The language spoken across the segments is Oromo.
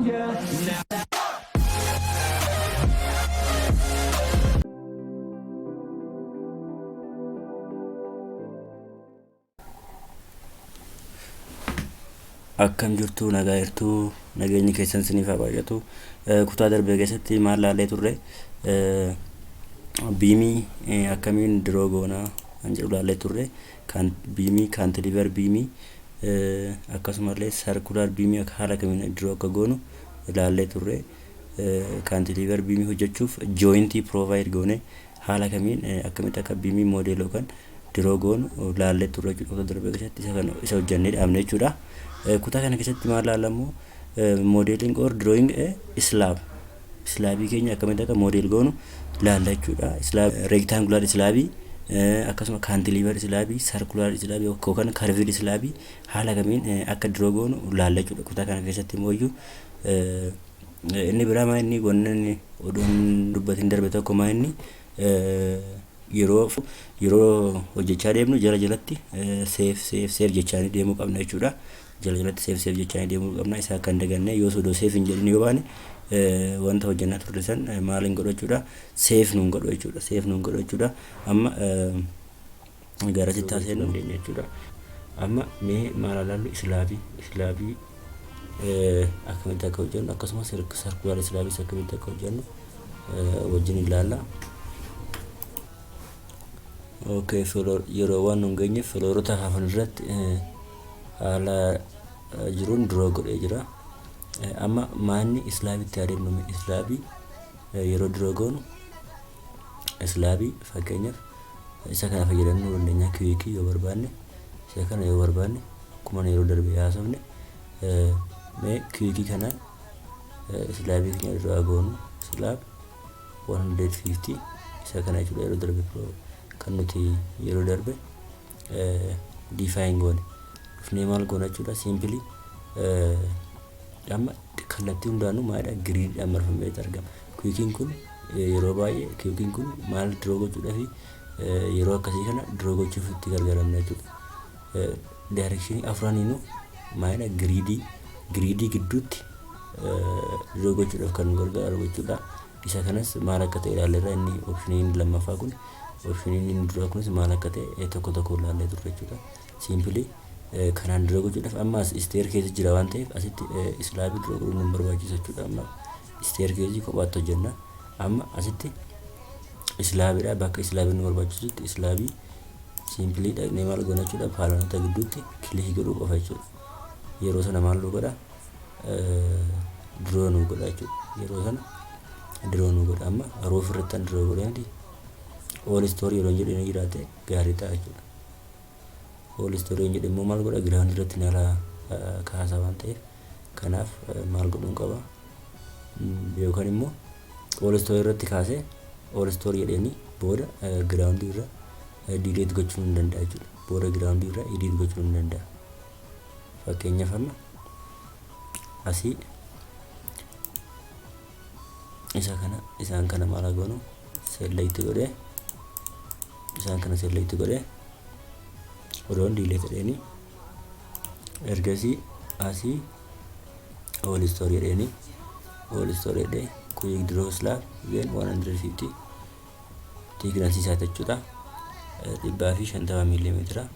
Yeah. Now. Akkam jirtu? Nagaa jirtu? Nageenyi keessan isiniif haa baay'atu. Kutaa darbee keessatti maal laallee turre? Beamii akkamiin draw goonaa kan jedhu laallee turre. Kan beamii, cantilever beamii, akkasumallee circular beamii haala kamiin draw akka goonu laallee turre. Cantilever beamii hojjechuuf jointii provide goone haala kamiin akkamitti akka beamii model yookaan draw goonu laallee turre jechuudha. Kutaa darbee keessatti isa kana isa hojjennee dhaabne jechuudha. Kutaa kana keessatti maal laallamu? Modeling or drawing slab. Slabii keenya akkamitti akka model goonu laalla jechuudha. Slab, rectangular slabii, akkasuma cantilever slabii, circular slabii yookaan curved slabii haala kamiin akka draw goonu laalla jechuudha. Kutaa kana keessatti immoo iyyuu inni biraa maa inni wanni inni oduun dubbatiin darbe tokko maa inni yeroo hojjechaa deemnu jala jalatti save, save, save jechaanii deemuu qabna jechuudha. Jala jalatti save, save jechaanii deemuu qabna. Isa akka hin daganne, yoo odoo save hin jedhin yoo baane wanta hojjennaa turre san maal hin godhu jechuudha. Save nuun godhu jechuudha. Save nuun godhu jechuudha. Amma gara sitti haasa'uu dandeenya jechuudha. Amma mee maal ilaallu? Slabii akkamitti akka hojjennu, akkasumas circular slabiis akkamitti akka hojjennu wajjin ilaalla. Okay, yeroo waan nun geenye floorota hafan irratti haala jiruun draw godhee jira. Amma maanni slabitti adeemnu? Slabii yeroo draw goonu, slabii fakkeenyaaf isa kana fayyadamuu dandeenya. Quickii yoo barbaanne, isa kana yoo barbaanne, akkuma yeroo darbe haasofne, mee quickii kanaan slabii keenya draw goonu. Slab 150 isa kana jechuudha. Yeroo darbe kan nuti yeroo darbe define goone dhufnee maal goona jechuudha? Simply amma kallattii hundaanuu maalidha? Gridiidhaan marfamee argama. Quickiin kun yeroo baay'ee, quickiin kun maal draw gochuudhaafi? Yeroo akkasii kana draw gochuuf itti gargaaramna jechuudha. Directionii afraniinuu maalidha? Gridii gidduutti draw gochuudhaaf kan nu gargaaru jechuudha. Isa kanas maal akka ta'e ilaalleerra. Inni optionii lammaffaa kun, optioniin inni duraa kunis maal akka ta'e tokko tokko ilaallee turre jechuudha. Simply kanaan draw gochuudhaaf amma as staircase jira waan ta'eef asitti slabii draw godhuun nu barbaachisu jechuudha. Amma staircaseii kophaatti hojjenna. Amma asitti slabiidha. Bakka slabiin nu barbaachisutti slabii simply dhaqnee maal goona jechuudha? Panelota gidduutti click godhuu qofa jechuudha. Yeroo sana maal nu godha? Draw nu godha jechuudha. Yeroo sana draw nu godha. Amma roof irratti kan draw godhee miti, all story yeroo jedhu ni jiraate gaarii ta'a jechuudha. All story yeroo jedhu immoo maal godha? Ground irratti nala kaasa waan ta'eef, kanaaf maal godhuun qaba? Yookaan immoo all story irratti kaasee all story jedheenii booda ground irra delete gochuu ni danda'a jechuudha. Booda ground irra edit gochuu ni danda'a. Fakkeenyaaf amma asii isa kana, isaan kana maal goonu? Select godhee, isaan kana select godhee odoon delete jedheeni, ergasii asii all story jedheeni, all story jedhee quick draw slab, then 150 thickness isaa jechuudha, 150 miilimeetira.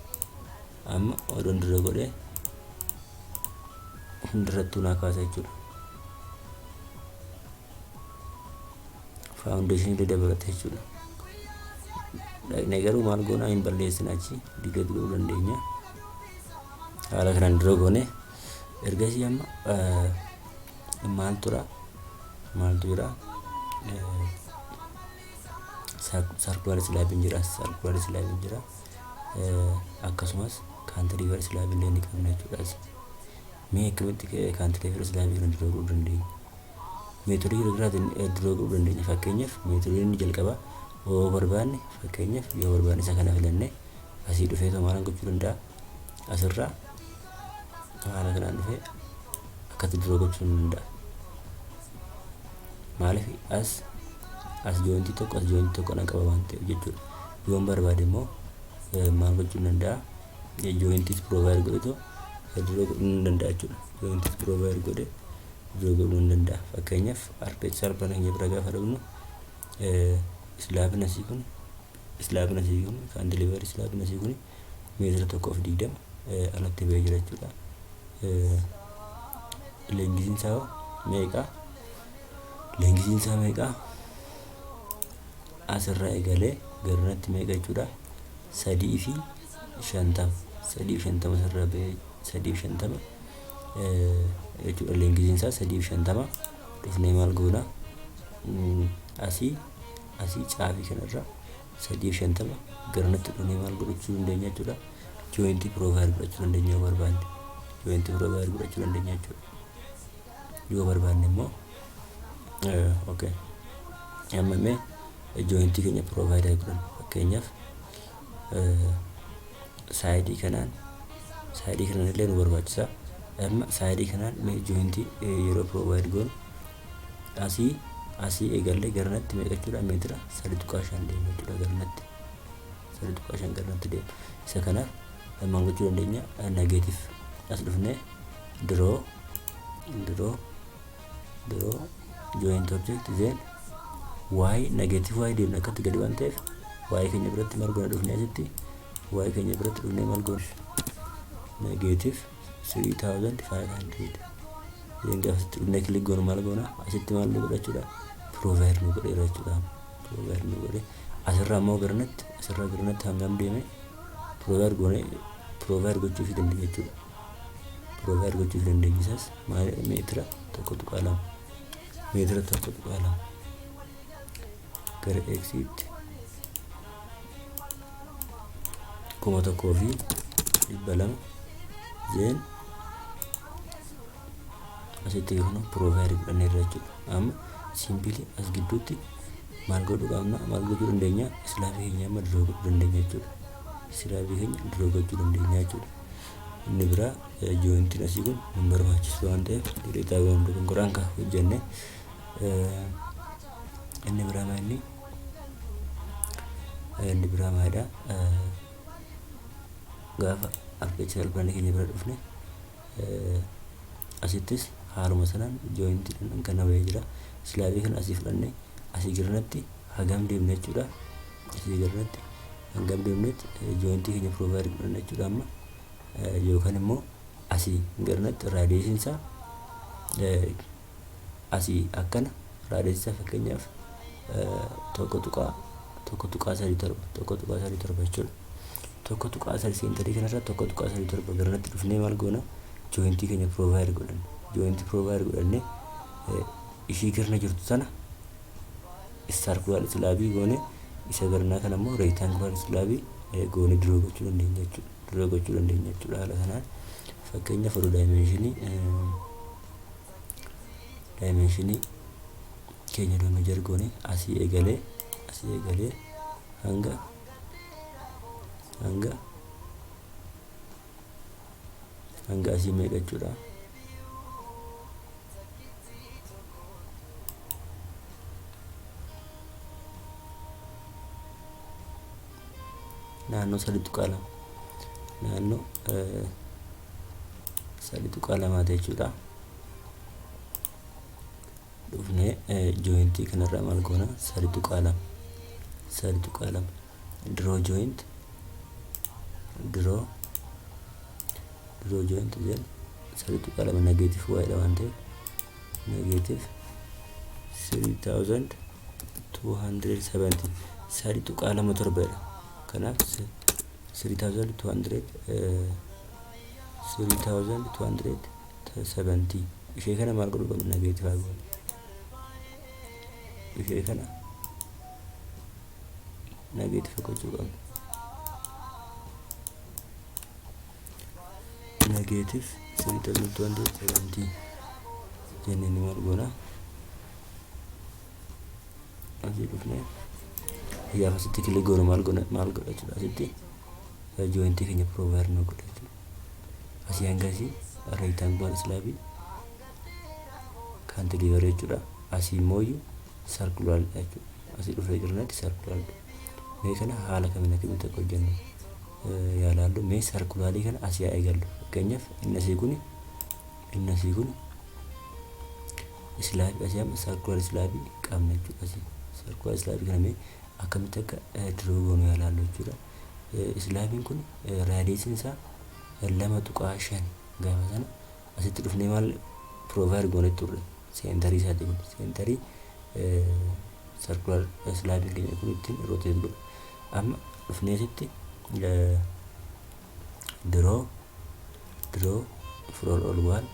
Amma odoon draw godhee hundarrattuu naa kaasa jechuudha. Foundationii illee dabalata jechuudha. Dhaqnee garuu maal goonaa? Hin balleessina, achi delete godhuu dandeenya. Haala kanaan draw goone. Ergasii amma maal tura? Maaltu jira? Circular slabiin jira, circular slabiin jira. Akkasumas cantilever slabii illee ni qabna jechuudha. Mee akkamitti cantilever slabii kana draw godhuu dandeenya? Methodii garaagaraatiin draw godhuu dandeenya. Fakkeenyaaf methodii inni jalqabaa yoo barbaanne, fakkeenyaaf yoo barbaanne, isa kana filannee asii dhufee maal gochuu danda'a? Asirraa haala kanaan dhufee akkatti draw gochuu ni danda'a. Maaliif? As jointii tokko, as jointii tokko nan qaba waan ta'eef jechuudha. Yoon barbaade immoo maal gochuu ni danda'a? Jointiis provide godhetoo draw godhuu ni danda'a jechuudha. Jointiis provide godhee Draw godhuu ni danda'a. Fakkeenyaaf, architectural plan keenya bira gaafa dhufnu, slabiin asii kun, slabiin asii kun, cantilever slabiin asii kun meetira 1.20 alatti bahee jira jechuudha. Lengthiin isaa meeqa? Lengthiin isaa meeqa? Asirraa eegalee garanatti meeqa jechuudha? 3.50, 3.50 asirraa bahee 3.50 jechuudha. Lengthiin isaa 3.50. Dhufnee maal goona? Asii caafii kanarra 3.50 garanatti dhufnee maal godhachuu dandeenya jechuudha? Jointii provide godhachuu dandeenya yoo barbaanne. Jointii provide godhachuu dandeenya jechuudha. Yoo barbaanne immoo, okay. Amma mee jointii keenya provide godhan. Fakkeenyaaf, sideii kanaan, sideii kanaan illee nu barbaachisa. Amma sideii kanaan mee jointii yeroo provide goonu, asii eegallee garanatti meeqa jechuudha? Meetira 3.5 deema jechuudha garanatti. 3.5 garanatti deema. Isa kanaaf maal gochuu dandeenya? Negative as dhufnee draw joint object, then y, negative y deemna akkatti gadi waan ta'eef, y keenya biratti maal goona? Dhufnee asitti y keenya biratti dhufnee maal goona? Negative 3500. Then gaafa asitti dhufnee click goonu maal goona? Asitti maal nu godha jechuudha? Provide nu godheera jechuudha. Provide nu godhe. Asirraa immoo garanatti, asirraa garanatti hangam deeme? Provide goone, provide gochuufii dandeenya jechuudha. Provide gochuufii dandeenya. Isas maal? Meetira 1.2, meetira 1.2 gara xiitti 1200. Then asitti kun provide godhanneerra jechuudha. Amma simply as gidduutti maal godhuu qabna? Maal gochuu dandeenya? Slabii keenya amma draw godhuu dandeenya jechuudha. Slabii keenya draw gochuu dandeenya jechuudha. Inni biraa jointiin asii kun nun barbaachisu waan ta'eef deleteaa goonu, dogongoraan kan hojjenne. Inni biraa maal? Inni biraa maalidha? Gaafa architectural planii keenya bira dhufne, asittis haaluma sanaan jointiidhaan kana bahee jira. Slabii kana asii fudhanne asii garanatti hagam deemne jechuudha? Asii garanatti hangam deemnetti jointii keenya provide godhanna jechuudha amma? Yookaan immoo asii garanatti radiusiin isaa asii akkana, radiusiin isaa fakkeenyaaf 1.1.37, 1.37 jechuudha. 1.3 centerii kanarra 1.37 garanatti dhufnee maal goona? Jointii keenya provide godhanna. Jointii provide godhannee ishii garna jirtu sana circular slabii goone, isa garnaa kana immoo rectangular slabii goone draw gochuu dandeenya jechuudha. Draw gochuu dandeenya jechuudha haala kanaan. Fakkeenyaaf, oduu dimensionii keenya doo measure goone, asii eegalee hanga asii meeqa jechuudha? Naannoo 3.2, naannoo 3.2 jechuudha. Dhufnee jointii kanarraa maal goona? 3.2, 3.2, draw joint, draw joint, then 3.2, negative y dha waan ta'eef negative 3270, 3.27 dha. Kanaaf 3200, 3270. Ishee kana maal godhuu qabna? Negative haa goonu. Ishee kana negative gochuu qabna. Negative 3270 jennee maal goona? Asii dhufnee gaafa asitti click goonu maal goona? Maal godha jechuudha? Asitti jointii keenya provide nu godha jechuudha. Asii hanga asii rectangular slabii cantilever jechuudha. Asii immoo circular jechuudha. Asii dhufee jirnatti circular. Mee kana haala kamiin akkamitti akka hojjennu yaalaallu. Mee circularii kana asii haa eegallu. Fakkeenyaaf, inni asii kun Slabii asii amma circular slabii qabna jechuudha. Asii circular slabii kana mee akkamitti akka draw goonu yaa ilaallu jechuudha. Slabiin kun radiusiin isaa 2.5. Gaafa sana asitti dhufnee maal provide goone turre? Centerii isaati kun, centerii circular slabiin keenya kun ittiin rotate godhu. Amma dhufnee asitti draw floor all wall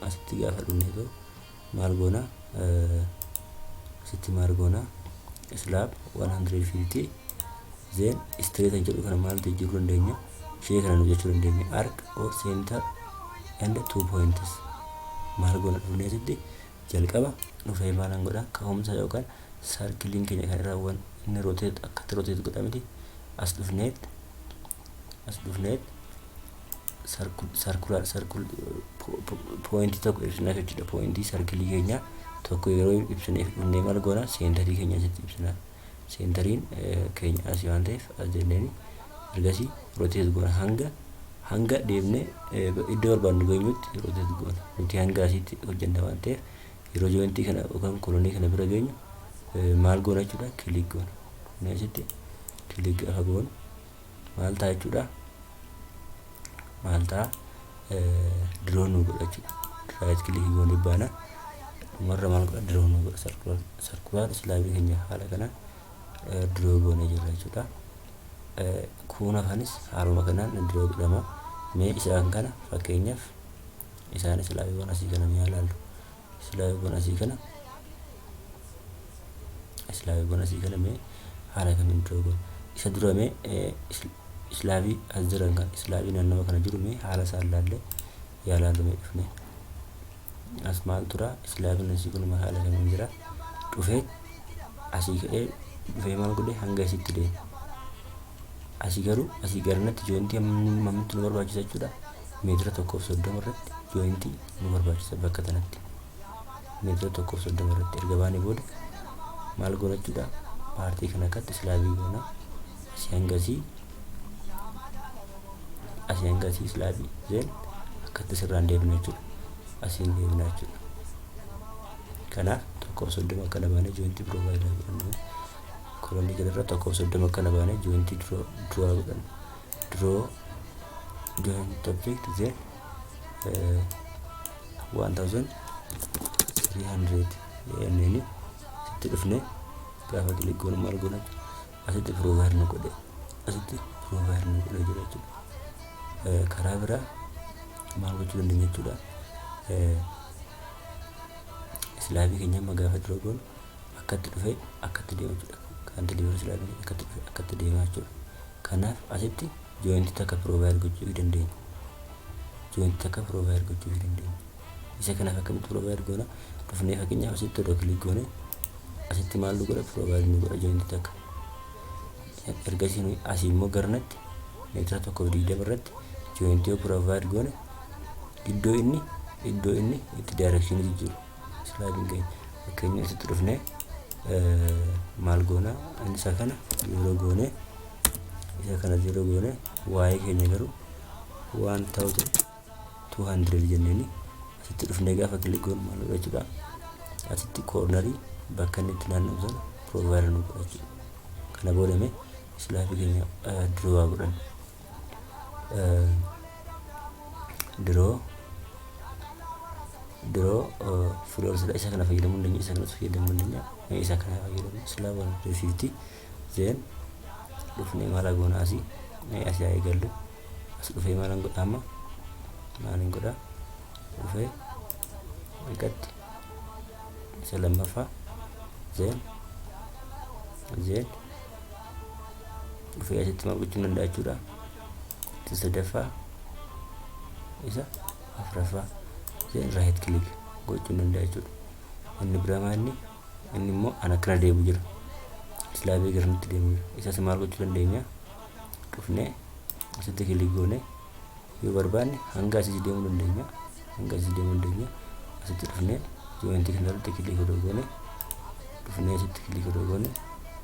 asitti gaafa dhufnee too maal goona? Asitti maal goona? Slab 150, then straight jedhu kana maal jijjiiruu dandeenya? Ishee kana nu jechuu dandeenya, arc or center and two points. Maal goona? Dhufnee asitti jalqaba dhufee maalan godha? Ka'umsa yookaan circleiin keenya kan irraa waan inni rotate akkatti rotate godha miti. As dhufneet circular circle pointii tokko ibsinaa jechuudha. Pointii circleii keenya tokko yeroo ibsineef dhufnee maal goona? Centerii keenya asitti ibsinaa. Centeriin keenya asii waan ta'eef as jenneeni ergasii rotate goona. Hanga deemnee iddoo barbaadnu geenyutti rotate goona. Nuti hanga asitti hojjenna waan ta'eef, yeroo jointii kana yookaan columnii kana bira geenyu maal goona jechuudha? Click goona. Dhufnee asitti click gaafa goonu maal ta'a jechuudha? Maal ta'a? Draw nu godha jechuudha. Right click goonee baana. Dhumarra maal godha? Draw nu godha. Circular slabii keenya haala kanaan draw goonee jirra jechuudha. Kuun hafanis haaluma kanaan draw godhama. Mee isaan kana, fakkeenyaaf isaan slabiiwwan asii kana mee ilaallu. Slabiiwwan asii kana mee haala kamiin draw goona? Isa dura mee slabii as jiran kan slabii naannawa kana jiru mee haala isaan laallee yaa laallu. Mee dhufne as maal tura? Slabiin asii kun haala kamiin jira? Dhufee asii ka'ee dhufee maal godhe? Hanga asitti deema. Asii garuu asii garanatti jointii hammamitti nu barbaachisa jechuudha? Meetira 1.30 irratti jointii nu barbaachisa. Bakka kanatti meetira 1.30 irratti erga baanee booda maal goona jechuudha? Partii kana akkatti slabii goona. Asii hanga asii slabii, then akkatti sirraan deemna jechuudha. Asiin deemna jechuudha. Kanaaf 1.30 akkana baanee jointii provide godhanna. Columnii kanarra 1.30 akkana baanee jointii draw godhanna. Draw joint object, then 1300 jenneeni asitti dhufne gaafa click goonu maal goona? Asitti provide nu godhe, asitti provide nu godhe jira jechuudha. Karaa biraa maal gochuu dandeenya jechuudha? Slabii keenya amma gaafa draw goonu akkatti dhufee akkatti deema jechuudha. Cantilever slabii akkatti dhufee akkatti deema jechuudha. Kanaaf asitti jointii takka provide gochuu dandeenya. Jointii takka provide gochuu dandeenya. Isa kanaaf akkamitti provide goona? Dhufnee fakkeenyaaf asitti odoo click goone asitti maal nu godha? Provide nu godha jointii takka. Ergasii asii immoo garanatti meetira 1.20 irratti jointii yoo provide goone, iddoo inni itti directionii jijjiiru slabiin keenya, fakkeenya asitti dhufnee maal goona? Isa kana zero goone, isa kana zero goone, waa'ee keenya garuu 1200 jenneeni asitti dhufnee gaafa click goonu maal godha jechuudha? Asitti cornerii bakka inni itti naanna'u sana provide nu godha jechuudha. Kana boodame slabii keenya draw godhan. Draw floor isa kana fayyadamuu dandeenya, isa kanas fayyadamuu dandeenya, isa kana fayyadamu. Slab 150, then dhufnee maal goona? Asii haa eegallu. As dhufee maalan godha amma? Maalin godha? Dhufee akkatti isa lammaffaa, then dhufee asitti maal gochuu danda'a jechuudha? Isa sadaffaa, isa afuraffaa, then right click gochuu danda'a jechuudha. Inni biraa maal? Inni immoo an akkana deemu jira, slabii garanatti deemu jira. Isas maal gochuu dandeenya? Dhufnee asitti click goone, yoo barbaanne hanga asii deemuu dandeenya, hanga asii deemuu dandeenya. Asitti dhufnee jointii kana irratti click odoo goone, dhufnee asitti click odoo goone,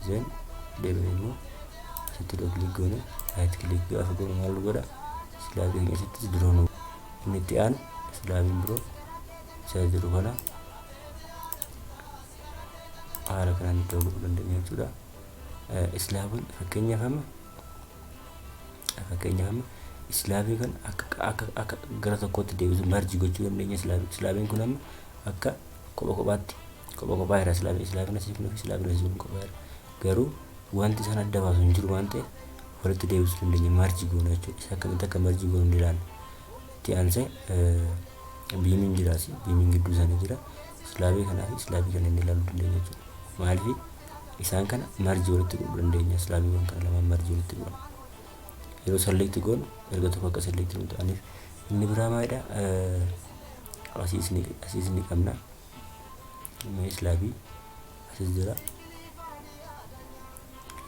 then deebinee immoo asitti odoo click goone, right click gaafa goonu maal godha? Slabii keenya asitti draw nu. Inni itti aanu slabiin biroo isa jiru kana. Haala kanaan draw godhuu dandeenya jechuudha. Slabiin fakkeenyaaf amma slabii kan akka gara tokkotti deebisu, merge gochuu dandeenya. Slabiin kun amma akka kopha kophaatti, kopha kophaa jira. Slabiin asii kun fi slabiin asii kun kophaa jira. Garuu wanti isaan adda baasu hin jiru waan ta'eef walitti deebisuu dandeenya, merge goona jechuudha. Isa akkamitti akka merge goonu ni ilaalla. Itti aansee beamiin jira, asii beamiin gidduu isaanii jira. Slabii kanaa fi slabii kana inni ilaaluu dandeenya jechuudha. Maaliif isaan kana merge walitti godhuu dandeenya? Slabiiwwan kana lamaan merge walitti godhama. Yeroo select goonu erga tokko akka select nu ta'aniif. Inni biraa maalidha? Asiis ni qabna. Mee slabii asis jira.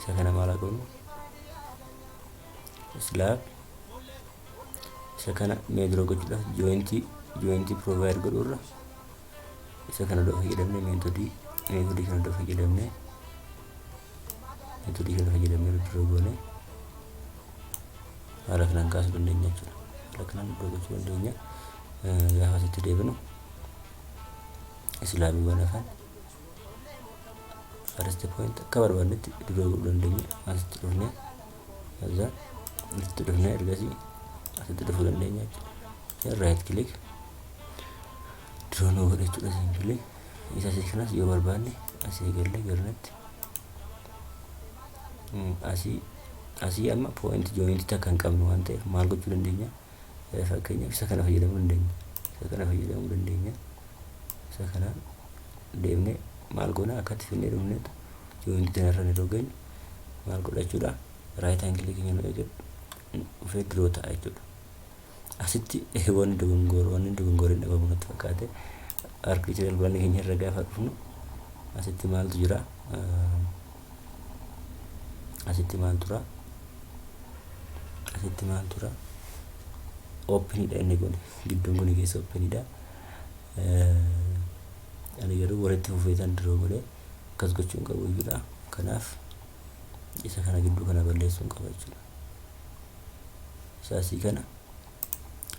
Isa kana maal haa goonu? Slab isa kana mee draw gochuudhaaf jointii provide godhuurra isa kana doo fayyadamne, methodii kana doo fayyadamne, methodii kana fayyadamne draw goone haala kanaan kaasuu dandeenya jechuudha. Haala kanaan draw gochuu dandeenya. Gaafa asitti deebinu slabiiwwan hafan first point akka barbaadnetti draw godhuu dandeenya. Asitti dhufne, ከዛ asitti dhufne, ergasii asitti dhufuu dandeenya jechuudha. Right click, draw nuu godha jechuudha simply. Isa asii kanas yoo barbaanne asii galle garnatti asii amma point jointii takka hin qabnu waan ta'eef maal gochuu dandeenya? Fakkeenyaaf isa kana fayyadamuu dandeenya. Isa kana fayyadamuu dandeenya. Isa kana deemnee maal goona? Akkatti finnee dhufneetu jointii kanarra yeroo geenyu maal godha jechuudha? Right angle keenya nu eege dhufee draw ta'a jechuudha. Asitti wanni dogongoreen dhabamu natti fakkaate. Architectural plan keenya irra gaafa dhufnu asitti maaltu jira? Asitti maal tura? Asitti maal tura? Openidha inni kun, gidduun kun keessa openidha. Ani garuu walitti fufeetan draw godhe, akkas gochuu hin qabu jechuudha. Kanaaf isa kana gidduu kana balleessuu hin qaba jechuudha. Isa asii kana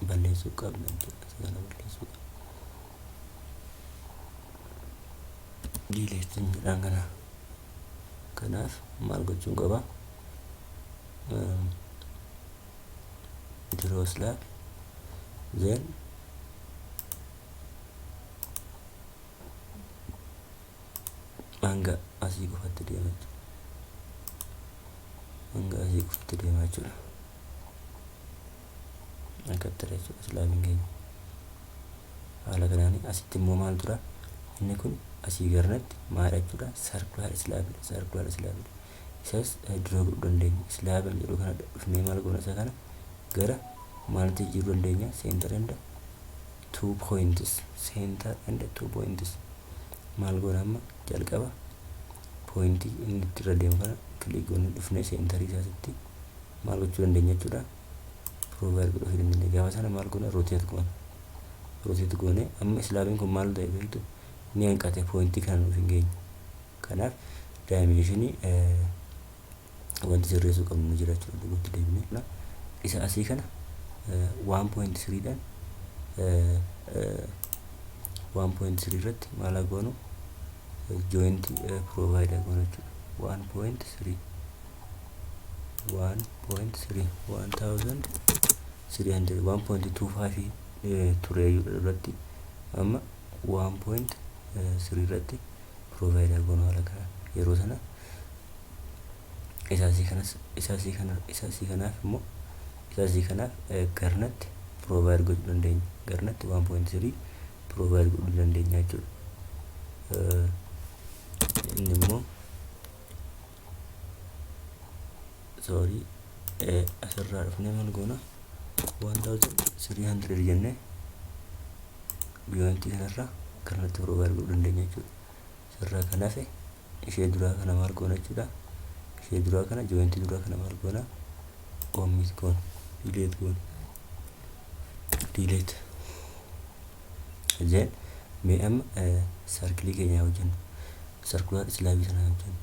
balleessuu qabna jechuudha. Isa kana balleessuu qabna. Deleteiin jedhaan kana. Kanaaf maal gochuun qaba? Draw slab, then hanga asii qofatti deema jechuudha. Hanga asii qofatti deema jechuudha. Akkatti jechuudha slabiin keenya. Haala kanaan asitti immoo maal tura? Inni kun asii garanatti maal jechuudha? Circular slabidha. Circular slabidha. Isas draw godhuu dandeenya. Slab jedhu kana dhufnee maal goona? Isa kana gara maalitti jijjiiruu dandeenya? Center and two points. Center and two points. Maal goona amma? Jalqaba pointii inni itti irra deemu kana click goonee dhufnee centerii isaasitti maal gochuu dandeenya jechuudha? Provide godhuu dandeenya. Gaafa sana maal goona? Rotate goona. Rotate goone amma slabiin kun maal ta'e beektu? Ni hanqate, pointii kana nuuf hin geenye. Kanaaf dimensionii wanti sirreessuu qabnu ni jira jechuudha. Duubatti deebinee isa asii kana 1.3 dhaan, 1.3 irratti maal haa goonu? Jointii provide goonu jechuudha. 1.3, 1.3, 1300, 1.25 ture irratti amma 1.3 irratti provide goonu. Haala kanaan yeroo sana isa asii kanas, isa asii kanaaf immoo, isa asii kanaaf garnatti provide gochuu dandeenya. Garnatti 1.3 provide godhuu dandeenya jechuudha. Inni immoo, sorry, asirraa dhufnee maal goona? 1300 jennee jointii kanarraa kanatti provide godhuu dandeenya jechuudha. Asirraa kan hafe ishee duraa kana maal goona jechuudha? Ishee duraa kana, jointii duraa kana maal goona? Omit goona, delete goona, delete. Then mee amma circleii keenya hojjennu, circular slabii sana hojjennu.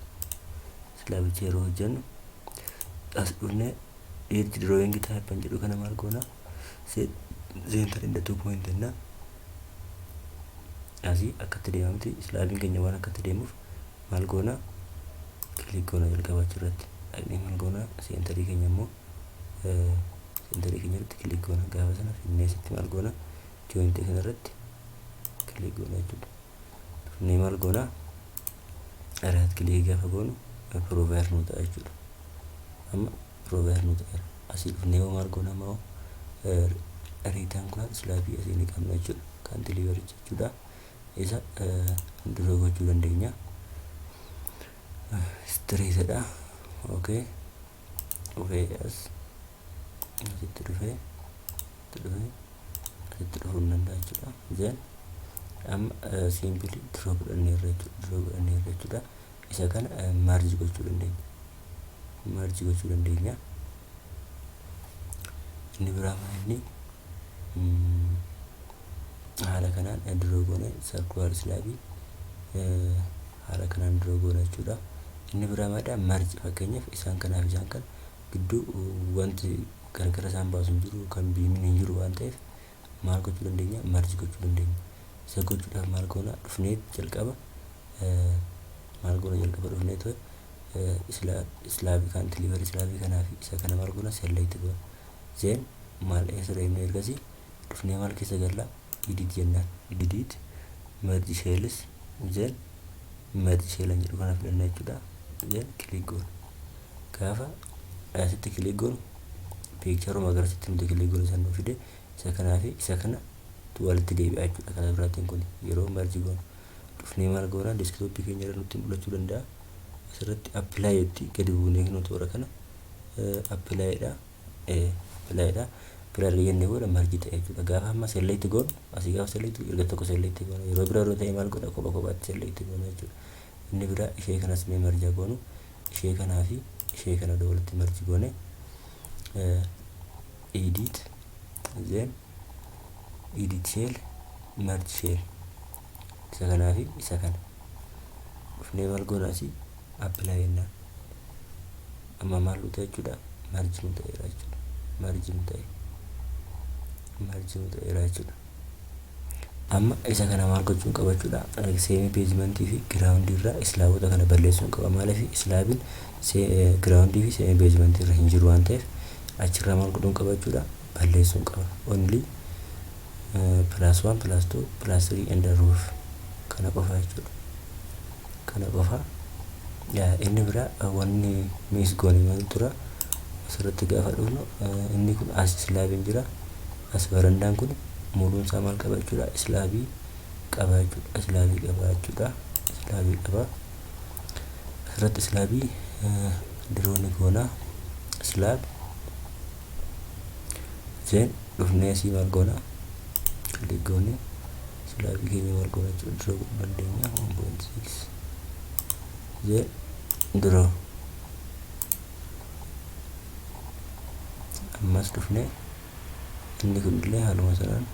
Slabicha yeroo hojjennu as dhufnee edge drawing type kan jedhu kana maal goona? Center and two point jenna. Asii akkatti deemamti slabiin keenya waan akkatti deemuuf Maal goona? Click goona jalqaba achirratti. Dhaqnee maal goona? Centerii keenya immoo centerii keenya irratti click goona. Gaafa sana finnee asitti maal goona? Jointii kana irratti click goona jechuudha. Dhufnee maal goona? Right click gaafa goonu provider nu ta'a jechuudha. Amma provider nu ta'eera. Asii dhufnee hoo maal goona? Amma hoo rectangular slabii asii ni qabna jechuudha. Cantilevericha jechuudha. Isa draw gochuu dandeenya. Straightidha. Okay. Dhufee as asitti dhufee asitti dhufee asitti dhufuu ni danda'a jechuudha. Then amma simply draw godhanneerra jechuudha. Draw godhanneerra jechuudha. Isa kana merge gochuu dandeenya. Merge gochuu dandeenya. Inni biraa maal inni haala kanaan draw goone circular slabii haala kanaan draw goone jechuudha. Inni biraa maalidha? Merge, fakkeenyaaf isaan kanaaf isaan kana gidduu wanti gargar isaan baasu hin jiru, kan beamiin hin jiru waan ta'eef, maal gochuu dandeenya? Merge gochuu dandeenya. Isa gochuudhaaf maal goona? Dhufnee jalqaba maal goona? Jalqaba dhufnee ture slabii, cantilever slabii kanaa fi isa kana maal goona? Select goona. Then maal, eessa deemnee ergasii dhufnee maal keessa galla? Edit jennaan. Edit, merge shells, then merge shell jedhu kana filanna jechuudha. Then click goona. Gaafa asitti click goonu pictureuma garasitti nuti click goonu san nu fide. Isa kanaa fi isa kana walitti deebi'a jechuudha. Kana biraatiin kun yeroo merge goonu dhufnee maal goona? Desktopii keenya irra nutti mul'achuu danda'a. Asirratti apply itti gadi buunee nu toora kana applyidha. Applyidha. Apply erga jennee booda merge ta'e jechuudha. Gaafa amma select goonu asii gaafa select erga tokko select goona, yeroo bira yeroo ta'e maal godha? Kopha kophaatti select goona jechuudha. Inni biraa ishee kanas mee merge goonu. Ishee kanaa fi ishee kana walitti merge goone, edit, then edit shell, merge shell, isa kanaa fi isa kana dhufnee maal goona? Asii apply jennaan. Amma maal nu ta'e jechuudha? Merge nu ta'eera jechuudha. Merge nu ta'e, merge nu ta'eera jechuudha. Amma isa kana maal gochuun qaba jechuudha? Semi basementii fi groundii irraa slabota kana balleessuun qaba. Maaliif? Slabiin groundii fi semi basementii irra hin jiru waan ta'eef, achirraa maal godhuun qaba jechuudha? Balleessuun qaba. Only plus one, plus two, plus three and roof kana qofa jechuudha. Kana qofa. Inni biraa wanni miss goone maal tura? Asirratti gaafa dhufnu inni kun as slabiin jira. As barandaan kun muluun isaa maal qaba jechuudha? Slabii qaba jechuudha. Slabii qaba jechuudha. Slabii qaba. Asirratti slabii draw ni goona. Slab, then dhufnee asii maal goona? Click goone slabii keenya maal goona jechuudha? Draw godhuu dandeenya. 1.6, then draw. Ammas dhufnee inni kun illee haaluma sanaan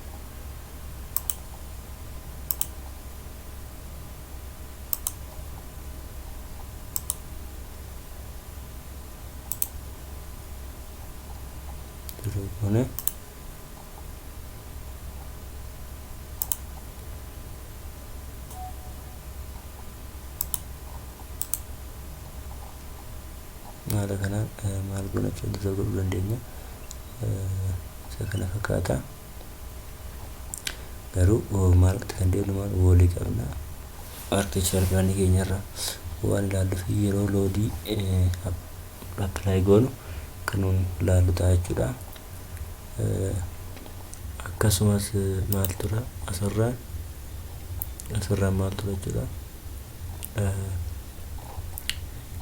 draw goone. Haala kanaan maal goona jechuudha? Draw godhuu dandeenya. Isa kana fakkaata. Garuu maal kan deemnu maal wallii qabna. Architectural planii keenyarra waan ilaalluuf yeroo loadii apply goonu kan nuun ilaallu ta'a jechuudha. Akkasumas maal tura asirraan? Asirraan maal tura jechuudha?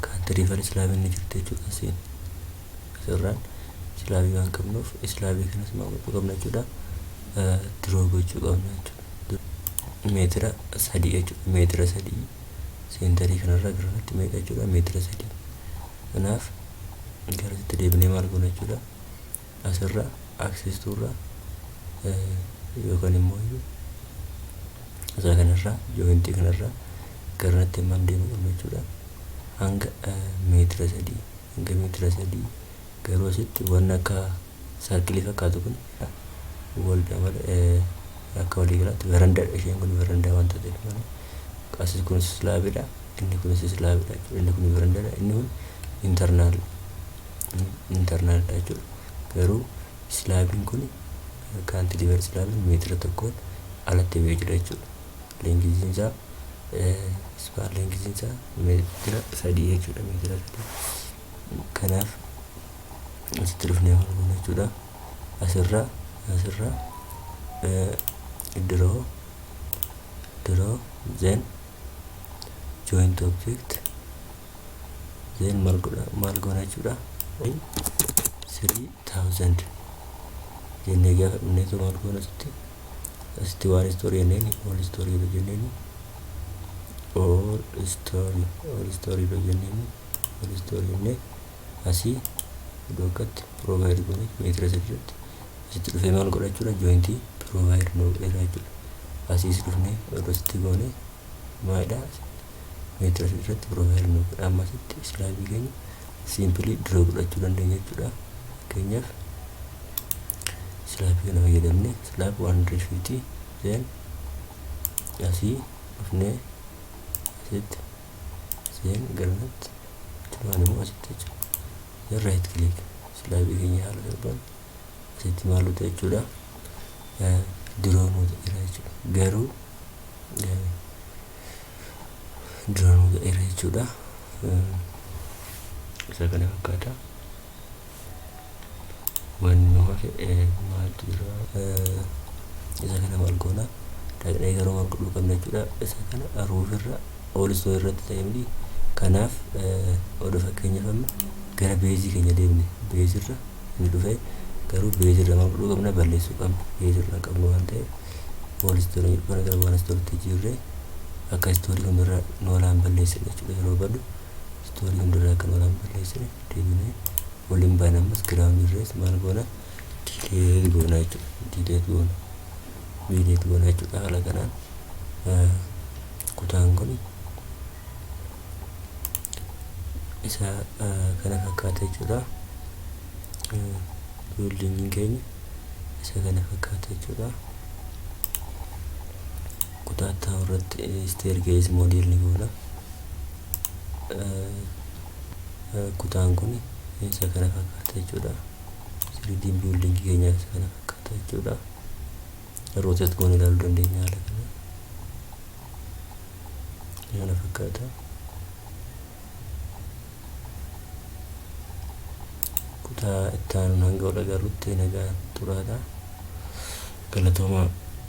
Cantilever slabiin ni jirti jechuudha. Asiin asirraan slabii waan qabnuuf slabii kanas maal gochuu qabna jechuudha? Draw gochuu qabna jechuudha. Meetira 3 jechuudha. Meetira 3 centerii kanarraa gara kanatti meeqa jechuudha? Meetira 3. Kanaaf garasitti deebinee maal goona jechuudha? Asirraa access irraa yookaan immoo isa kanarraa jointii kanarraa garanatti hammam deemuu qabna jechuudha? Hanga meetira 3, hanga meetira 3. Garuu asitti wanni akka circleii fakkaatu kun waldaa malee akka waliigalaatti barandaadha. Isheen kun barandaa waan taateef malee asis kun slabiidha. Inni kunis slabiidha jechuudha. Inni kun verandaadha. Inni kun internal internalidha jechuudha. Garuu slabiin kun, cantilever slabiin meetira 1n alatti ba'ee jira jechuudha. Lengthiin isaa, span lengthiin isaa meetira 3 jechuudha. Meetira 3. Kanaaf asitti dhufnee maal goona jechuudha? Asirraa draw, draw, then joint object, then maal godha, maal goona jechuudha? 3000 jennee gaafa dhufneetu maal goona asitti? Asitti one story jenneeni, all story jenneeni, all story, all story jenneeni, all story jennee asii iddoo akkatti provide goone meetira 3 irratti asitti dhufee maal godha jechuudha? Jointii provide nuu godheera jechuudha. Asiis dhufnee asitti goone maalidha? Meetira 3 irratti provide nuu godha. Amma asitti slabii keenya simply draw godhachuu dandeenya jechuudha. Fakkeenyaaf slabii kana fayyadamne slab 150, then asii dhufnee asitti, then garanatti waan immoo asitti jechuudha. Then right click, slabii keenya haala salphaan asitti maal ta'e jechuudha? Draw nuu ta'eera jechuudha. Garuu draw nuu ta'eera jechuudha. Isa kana fakkaata. Wanni nu hafe maaltu jira? Isa kana maal goona? Dhaqnee garuu maal godhuu qabna jechuudha? Isa kana roofirra all story irratti ta'e miti. Kanaaf oduu fakkeenyaaf amma gara baseii keenya deemne, baseirra inni dhufee garuu baseirra maal godhuu qabna? Balleessuu qabna. Baseirra qabnu waan ta'eef all story kana gara one storyitti jijjiirree akka story hundarraa nu walaan balleessine jechuudha. Yeroo baddu story hundarraa akka nu walaan balleessine deebinee waliin baana. Ammas ground irrees maal goona? Delete goona jechuudha. Delete goona, delete goona jechuudha. Haala kanaan kutaan kun isa kana fakkaata jechuudha. Buildingiin keenya isa kana fakkaata jechuudha. Kutaa itti irratti staircase model ni goona. Kutaan kun isa kana fakkaata jechuudha. 3D buildingii keenya isa kana fakkaata jechuudha. Rotate goone ilaaluu dandeenya. Haala kana kana fakkaata. Kutaa itti aanuun hanga wal agarrutti nagaan turaadha. Galatoomaa.